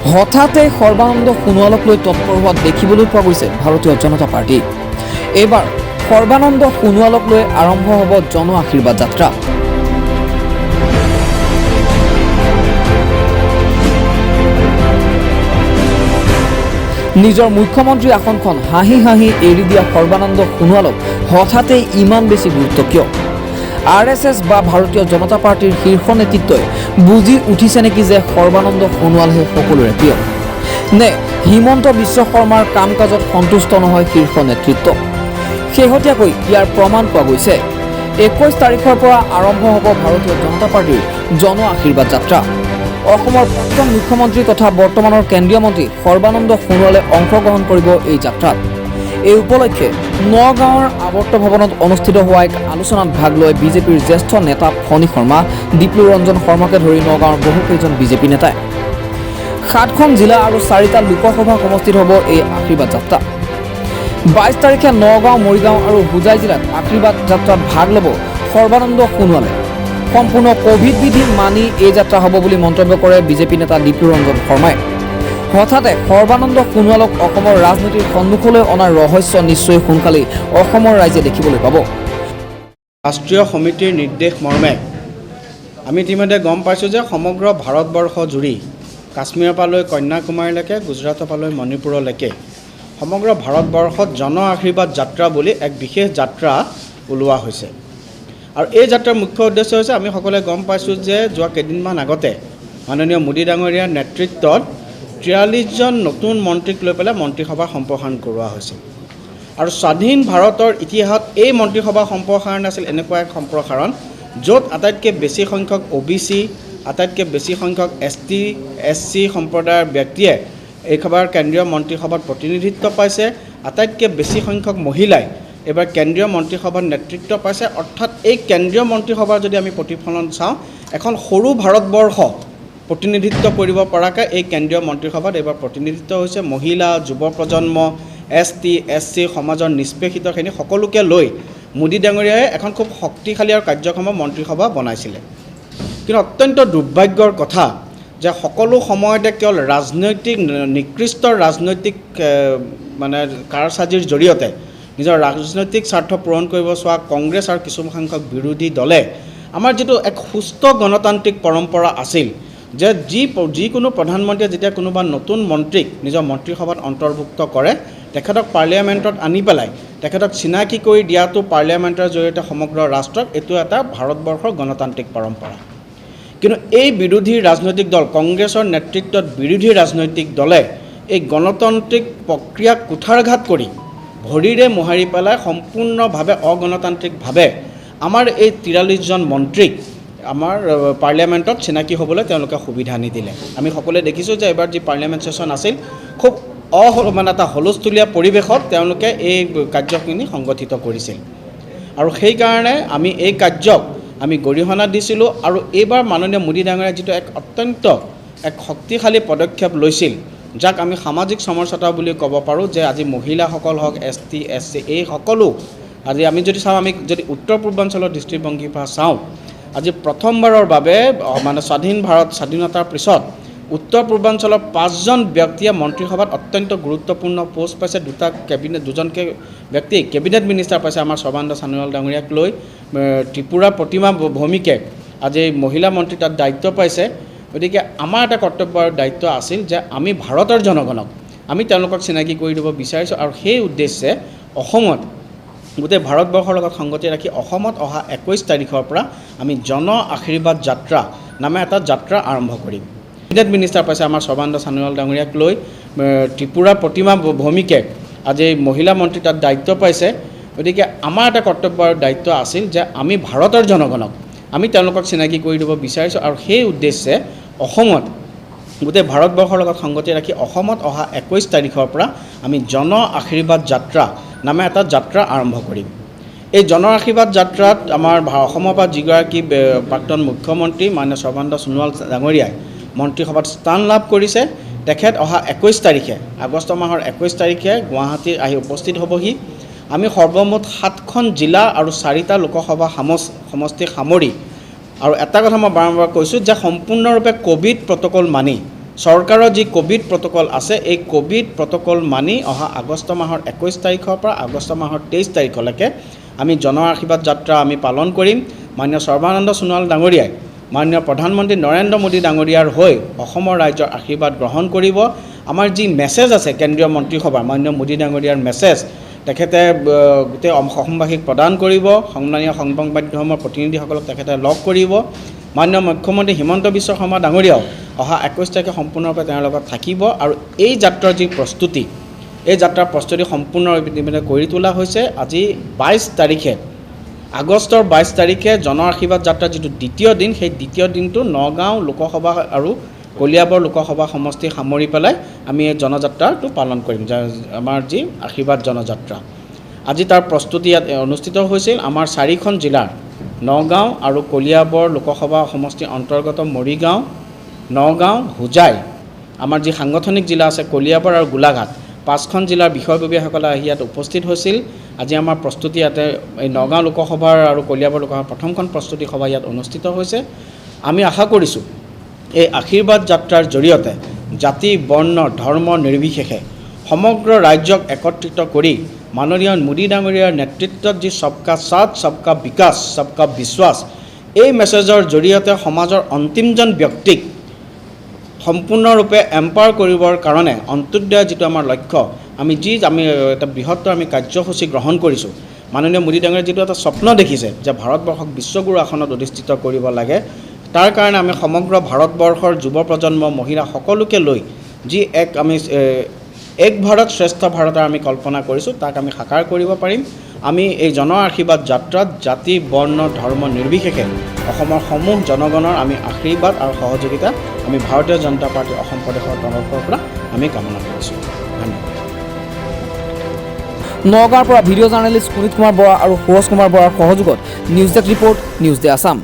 হঠাতে সৰ্বানন্দ সোণোৱালক লৈ তৎপৰ হোৱা দেখিবলৈ পোৱা গৈছে ভাৰতীয় জনতা পাৰ্টি। এইবাৰ সৰ্বানন্দ সোণোৱালক লৈ আৰম্ভ হ'ব জন আশীৰ্বাদ যাত্ৰা। নিজৰ মুখ্যমন্ত্ৰী আসনখন হাঁহি হাঁহি এৰি দিয়া সৰ্বানন্দ সোণোৱালক হঠাতে ইমান বেছি গুৰুত্ব কিয়? আৰ এছ এছ বা ভাৰতীয় জনতা পাৰ্টীৰ শীৰ্ষ নেতৃত্বই বুজি উঠিছে নেকি যে সৰ্বানন্দ সোণোৱালহে সকলোৰে প্ৰিয়, নে হিমন্ত বিশ্ব শৰ্মাৰ কাম কাজত সন্তুষ্ট নহয় শীৰ্ষ নেতৃত্ব? শেহতীয়াকৈ ইয়াৰ প্ৰমাণ পোৱা গৈছে। 21 তাৰিখৰ পৰা আৰম্ভ হ'ব ভাৰতীয় জনতা পাৰ্টীৰ জন আশীৰ্বাদ যাত্ৰা। অসমৰ প্ৰাক্তন মুখ্যমন্ত্ৰী তথা বৰ্তমানৰ কেন্দ্ৰীয় মন্ত্ৰী সৰ্বানন্দ সোণোৱালে অংশগ্ৰহণ কৰিব এই যাত্ৰাত। এই উপলক্ষে নগাঁৱৰ আৱৰ্ত ভৱনত অনুষ্ঠিত হোৱা এক আলোচনাত ভাগ লয় বিজেপিৰ জ্যেষ্ঠ নেতা ফণী শৰ্মা, দীপলু ৰঞ্জন শৰ্মাকে ধৰি নগাঁৱৰ বহুকেইজন বিজেপি নেতাই। 7খন জিলা আৰু 4টা লোকসভা সমষ্টিত হ'ব এই আশীৰ্বাদ যাত্ৰা। 22 তাৰিখে নগাঁও, মৰিগাঁও আৰু হোজাই জিলাত আশীৰ্বাদ যাত্ৰাত ভাগ ল'ব সৰ্বানন্দ সোণোৱালে। সম্পূৰ্ণ ক'ভিড বিধি মানি এই যাত্ৰা হ'ব বুলি মন্তব্য কৰে বিজেপি নেতা দীপলু ৰঞ্জন শৰ্মাই। হঠাতে সৰ্বানন্দ সোণোৱালক অসমৰ ৰাজনীতিৰ সন্মুখলৈ অনাৰ ৰহস্য নিশ্চয় সোনকালেই অসমৰ ৰাইজে দেখিবলৈ পাব। ৰাষ্ট্ৰীয় সমিতিৰ নিৰ্দেশ মৰ্মে আমি ইতিমধ্যে গম পাইছোঁ যে সমগ্ৰ ভাৰতবৰ্ষ জুৰি কাশ্মীৰৰ পৰা লৈ কন্যাকুমাৰীলৈকে, গুজৰাটৰ পৰা লৈ মণিপুৰলৈকে সমগ্ৰ ভাৰতবৰ্ষত জন আশীৰ্বাদ যাত্ৰা বুলি এক বিশেষ যাত্ৰা ওলোৱা হৈছে। আৰু এই যাত্ৰাৰ মুখ্য উদ্দেশ্য হৈছে, আমি সকলোৱে গম পাইছোঁ যে যোৱা কেইদিনমান আগতে মাননীয় মোদী ডাঙৰীয়াৰ নেতৃত্বত 43জন নতুন মন্ত্ৰীক লৈ পেলাই মন্ত্ৰীসভা সম্প্ৰসাৰণ কৰোৱা হৈছিল। আৰু স্বাধীন ভাৰতৰ ইতিহাসত এই মন্ত্ৰীসভা সম্প্ৰসাৰণ আছিল এনেকুৱা এক সম্প্ৰসাৰণ য'ত আটাইতকৈ বেছি সংখ্যক অ' বি চি, আটাইতকৈ বেছি সংখ্যক এছ টি, এছ চি সম্প্ৰদায়ৰ ব্যক্তিয়ে এইবাৰ কেন্দ্ৰীয় মন্ত্ৰীসভাত প্ৰতিনিধিত্ব পাইছে। আটাইতকৈ বেছি সংখ্যক মহিলাই এইবাৰ কেন্দ্ৰীয় মন্ত্ৰীসভাত নেতৃত্ব পাইছে। অৰ্থাৎ এই কেন্দ্ৰীয় মন্ত্ৰীসভাৰ যদি আমি প্ৰতিফলন চাওঁ, এখন সৰু ভাৰতবৰ্ষ প্ৰতিনিধিত্ব কৰিব পৰাকৈ এই কেন্দ্ৰীয় মন্ত্ৰীসভাত এইবাৰ প্ৰতিনিধিত্ব হৈছে। মহিলা, যুৱ প্ৰজন্ম, এছ টি, এছ চি সমাজৰ নিষ্পেষিতখিনি সকলোকে লৈ মোদী ডাঙৰীয়াই এখন খুব শক্তিশালী আৰু কাৰ্যক্ষম মন্ত্ৰীসভা বনাইছিলে। কিন্তু অত্যন্ত দুৰ্ভাগ্যৰ কথা যে সকলো সময়তে কেৱল ৰাজনৈতিক নিকৃষ্ট ৰাজনৈতিক মানে কাৰচাজিৰ জৰিয়তে নিজৰ ৰাজনৈতিক স্বাৰ্থ পূৰণ কৰিব চোৱা কংগ্ৰেছ আৰু কিছুসংখ্যক বিৰোধী দলে আমাৰ যিটো এক সুস্থ গণতান্ত্ৰিক পৰম্পৰা আছিল যে যিকোনো প্ৰধানমন্ত্ৰীয়ে যেতিয়া কোনোবা নতুন মন্ত্ৰীক নিজৰ মন্ত্ৰীসভাত অন্তৰ্ভুক্ত কৰে, তেখেতক পাৰ্লিয়ামেণ্টত আনি পেলাই তেখেতক চিনাকি কৰি দিয়াটো পাৰ্লিয়ামেণ্টৰ জৰিয়তে সমগ্ৰ ৰাষ্ট্ৰক, এইটো এটা ভাৰতবৰ্ষৰ গণতান্ত্ৰিক পৰম্পৰা। কিন্তু এই বিৰোধী ৰাজনৈতিক দল, কংগ্ৰেছৰ নেতৃত্বত বিৰোধী ৰাজনৈতিক দলে এই গণতান্ত্ৰিক প্ৰক্ৰিয়াক কুঠাৰঘাত কৰি ভৰিৰে মোহাৰি পেলাই সম্পূৰ্ণভাৱে অগণতান্ত্ৰিকভাৱে আমাৰ এই 43জন মন্ত্ৰীক আমাৰ পাৰ্লিয়ামেণ্টত চিনাকি হ'বলৈ তেওঁলোকে সুবিধা নিদিলে। আমি সকলোৱে দেখিছোঁ যে এইবাৰ যি পাৰ্লিয়ামেণ্ট ছেশ্যন আছিল, খুব মানে এটা হুলস্থুলীয়া পৰিৱেশত তেওঁলোকে এই কাৰ্যখিনি সংগঠিত কৰিছিল। আৰু সেইকাৰণে আমি এই কাৰ্যক আমি গৰিহণা দিছিলোঁ। আৰু এইবাৰ মাননীয় মোদী ডাঙৰীয়াই যিটো এক অত্যন্ত এক শক্তিশালী পদক্ষেপ লৈছিল, যাক আমি সামাজিক সমৰসতা বুলি ক'ব পাৰোঁ, যে আজি মহিলাসকল হওক, এছ টি, এছ চি, এই সকলো আজি আমি যদি চাওঁ, আমি যদি উত্তৰ পূৰ্বাঞ্চলৰ দৃষ্টিভংগীৰ পৰা চাওঁ, আজি প্ৰথমবাৰৰ বাবে মানে স্বাধীন ভাৰত স্বাধীনতাৰ পিছত উত্তৰ পূৰ্বাঞ্চলৰ 5জন ব্যক্তিয়ে মন্ত্ৰীসভাত অত্যন্ত গুৰুত্বপূৰ্ণ প'ষ্ট পাইছে। দুটা কেবিনেট, দুজনকৈ ব্যক্তি কেবিনেট মিনিষ্টাৰ পাইছে। আমাৰ সৰ্বানন্দ সোণোৱাল ডাঙৰীয়াক লৈ ত্ৰিপুৰা প্ৰতিমা ভৌমিকে আজি মহিলা মন্ত্ৰী তাত দায়িত্ব পাইছে। গতিকে আমাৰ এটা কৰ্তব্য আৰু দায়িত্ব আছিল যে আমি ভাৰতৰ জনগণক আমি তেওঁলোকক চিনাকি কৰি দিব বিচাৰিছোঁ। আৰু সেই উদ্দেশ্যে অসমত গোটেই ভাৰতবৰ্ষৰ লগত সংগতি ৰাখি অসমত অহা 21 তাৰিখৰ পৰা আমি জন আশীৰ্বাদ যাত্ৰা নামে এটা যাত্ৰা আৰম্ভ কৰিম। কেবিনেট মিনিষ্টাৰ পাইছে আমাৰ সৰ্বানন্দ সোণোৱাল ডাঙৰীয়াক লৈ ত্ৰিপুৰা প্ৰতিমা ভৌমিকে আজি মহিলা মন্ত্ৰী তাত দায়িত্ব পাইছে। গতিকে আমাৰ এটা কৰ্তব্য আৰু দায়িত্ব আছিল যে আমি ভাৰতৰ জনগণক আমি তেওঁলোকক চিনাকি কৰি দিব বিচাৰিছোঁ। আৰু সেই উদ্দেশ্যে অসমত গোটেই ভাৰতবৰ্ষৰ লগত সংগতি ৰাখি অসমত অহা 21 তাৰিখৰ পৰা আমি জন আশীৰ্বাদ যাত্ৰা নামে এটা যাত্ৰা আৰম্ভ কৰিম। এই জন আশীৰ্বাদ যাত্ৰাত আমাৰ অসমৰ পৰা যিগৰাকী প্ৰাক্তন মুখ্যমন্ত্ৰী মাননীয় সৰ্বানন্দ সোণোৱাল ডাঙৰীয়াই মন্ত্ৰীসভাত স্থান লাভ কৰিছে, তেখেত অহা 21 তাৰিখে, আগষ্ট মাহৰ 21 তাৰিখে গুৱাহাটীত আহি উপস্থিত হ'বহি। আমি সৰ্বমুঠ 7খন জিলা আৰু 4টা লোকসভা সমষ্টি সামৰি, আৰু এটা কথা মই বাৰম্বাৰ কৈছোঁ যে সম্পূৰ্ণৰূপে ক'ভিড প্ৰট'কল মানি চৰকাৰৰ যি ক'ভিড প্ৰট'কল আছে, এই ক'ভিড প্ৰট'কল মানি অহা আগষ্ট মাহৰ 21 তাৰিখৰ পৰা আগষ্ট মাহৰ 23 তাৰিখলৈকে আমি জন আশীৰ্বাদ যাত্ৰা আমি পালন কৰিম। মাননীয় সৰ্বানন্দ সোণোৱাল ডাঙৰীয়াই মাননীয় প্ৰধানমন্ত্ৰী নৰেন্দ্ৰ মোদী ডাঙৰীয়াৰ হৈ অসমৰ ৰাইজৰ আশীৰ্বাদ গ্ৰহণ কৰিব। আমাৰ যি মেছেজ আছে, কেন্দ্ৰীয় মন্ত্ৰীসভাৰ মাননীয় মোদী ডাঙৰীয়াৰ মেছেজ তেখেতে গোটেই অসমবাসীক প্ৰদান কৰিব। সন্মানীয় সংবাদ মাধ্যমৰ প্ৰতিনিধিসকলক তেখেতে লগ কৰিব। মাননীয় মুখ্যমন্ত্ৰী হিমন্ত বিশ্ব শৰ্মা ডাঙৰীয়াও অহা 21 তাৰিখে সম্পূৰ্ণৰূপে তেওঁৰ লগত থাকিব। আৰু এই যাত্ৰাৰ যি প্ৰস্তুতি, এই যাত্ৰাৰ প্ৰস্তুতি সম্পূৰ্ণৰূপে ইতিমধ্যে কৰি তোলা হৈছে। আজি 22 তাৰিখে, আগষ্টৰ 22 তাৰিখে জন আশীৰ্বাদ যাত্ৰাৰ যিটো দ্বিতীয় দিন, সেই দ্বিতীয় দিনটো নগাঁও লোকসভা আৰু কলিয়াবৰ লোকসভা সমষ্টি সামৰি পেলাই আমি এই জনযাত্ৰাটো পালন কৰিম। আমাৰ যি আশীৰ্বাদ জনযাত্ৰা, আজি তাৰ প্ৰস্তুতি ইয়াত অনুষ্ঠিত হৈছিল। আমাৰ চাৰিখন জিলাৰ নগাঁও আৰু কলিয়াবৰ লোকসভা সমষ্টিৰ অন্তৰ্গত মৰিগাঁও, নগাঁও, হোজাই, আমাৰ যি সাংগঠনিক জিলা আছে কলিয়াবৰ আৰু গোলাঘাট, পাঁচখন জিলাৰ বিষয়ববীয়াসকলে আহি ইয়াত উপস্থিত হৈছিল। আজি আমাৰ প্ৰস্তুতি ইয়াতে এই নগাঁও লোকসভাৰ আৰু কলিয়াবৰ লোকসভাৰ প্ৰথমখন প্ৰস্তুতি সভা ইয়াত অনুষ্ঠিত হৈছে। আমি আশা কৰিছোঁ, এই আশীৰ্বাদ যাত্ৰাৰ জৰিয়তে জাতি, বৰ্ণ, ধৰ্ম নিৰ্বিশেষে সমগ্ৰ ৰাজ্যক একত্ৰিত কৰি মাননীয় মোদী ডাঙৰীয়াৰ নেতৃত্বত যি সবকা সাথ, সবকা বিকাশ, সবকা বিশ্বাস, এই মেছেজৰ জৰিয়তে সমাজৰ অন্তিমজন ব্যক্তিক সম্পূৰ্ণৰূপে এম্পাৱাৰ কৰিবৰ কাৰণে অন্ত্যোদয় যিটো আমাৰ লক্ষ্য, আমি এটা বৃহত্তৰ আমি কাৰ্যসূচী গ্ৰহণ কৰিছোঁ। মাননীয় মোদী ডাঙৰীয়াই যিটো এটা স্বপ্ন দেখিছে যে ভাৰতবৰ্ষক বিশ্বগুৰু আসনত অধিষ্ঠিত কৰিব লাগে, তাৰ কাৰণে আমি সমগ্ৰ ভাৰতবৰ্ষৰ যুৱ প্ৰজন্ম, মহিলা সকলোকে লৈ যি এক আমি এক ভাৰত শ্ৰেষ্ঠ ভাৰতৰ আমি কল্পনা কৰিছোঁ, তাক আমি সাকাৰ কৰিব পাৰিম। আমি এই জন আশীৰ্বাদ যাত্ৰাত জাতি, বৰ্ণ, ধৰ্ম নিৰ্বিশেষে অসমৰ সমূহ জনগণৰ আমি আশীৰ্বাদ আৰু সহযোগিতা আমি ভাৰতীয় জনতা পাৰ্টীৰ অসম প্ৰদেশৰ তৰফৰ পৰা আমি কামনা কৰিছোঁ। ধন্যবাদ। নগাঁৱৰ পৰা ভিডিঅ' জাৰ্নেলিষ্ট সুনীত কুমাৰ বৰা আৰু সুৰজ কুমাৰ বৰাৰ সহযোগত news desk report, News Day Assam.